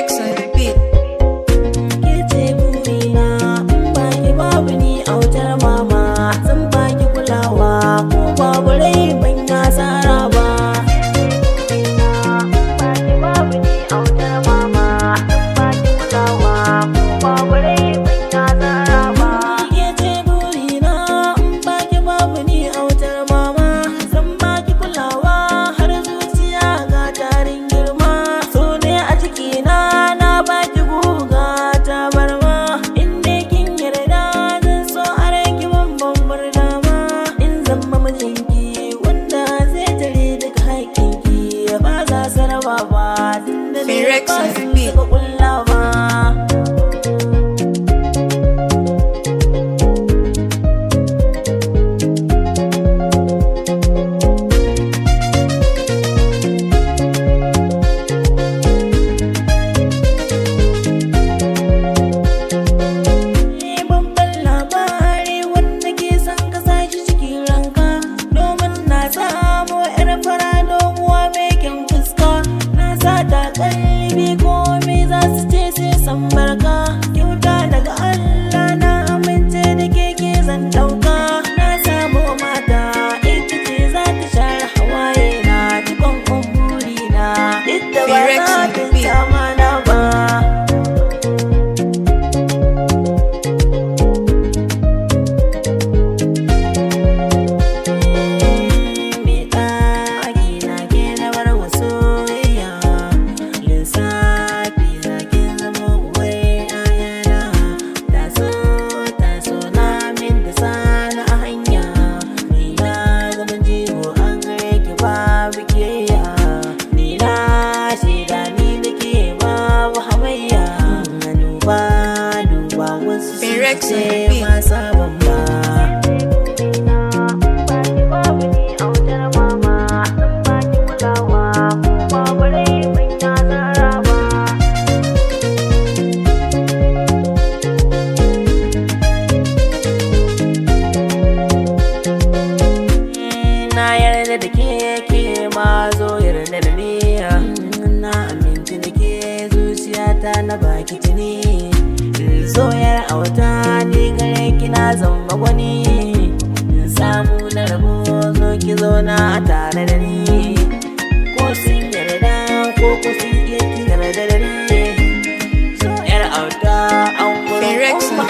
Rex on the beat. Ke ce burina, in baki babu ni autar mama. Zan baki kulawa ko babu rai ban yi asara ba. Baki babu ni autar mama. Zan baki kulawa ko babu rai ban yi asara ba. Ke ce burina, in baki babu ni autar mama. Zan baki kulawa har zuciya ga tarin girma. So ne a cikina, na baki guga ta barma. In dai kin yarda, zan so a ranki ban dama. In zama mijinki wanda zai tare duka haƙƙinki, ba za su raba ba tunda ne Rex ba on the su beat. suka kulla ba. Babban labari wanda ke son ka sashi cikin ranka, domin na samu yar fara doguwa mai kyan fuska. Na sa ta kalbi, komai za su ce sai san barka. Kyauta daga Allah, na amince da ke zan dauka. Na samu mata, ita ce za ta share hawaye na, cikon burina, duk da ba Rex za on the ta beat. mana ba. Mai ɗaki na, ke na bar wa soyayya. Lissafi na, kin zama uwar 'ya'yana. Taso, taso na min da sani a hanya. Ni na zama jigo an gare ki, babu kiyayya. Ni na shaida, ni da ke babu hamayya. Na duba duba, wasu sun Rex on ce the beat. ba sabon ba. Babu ni autar mama, zan baki kulawa ko babu rai ban yi asara ba. Na yarda da ke, ke ma zo yarda da ni. Na aminci da ke, zuciyata na baki tuni. Zoyar auta, ni gare ki na zama gwani. Samu na rabo, zo ki zauna a tare da ni. Ko sun yarda ko ko sun ki yarda da ni. So yar auta an Rex gurin on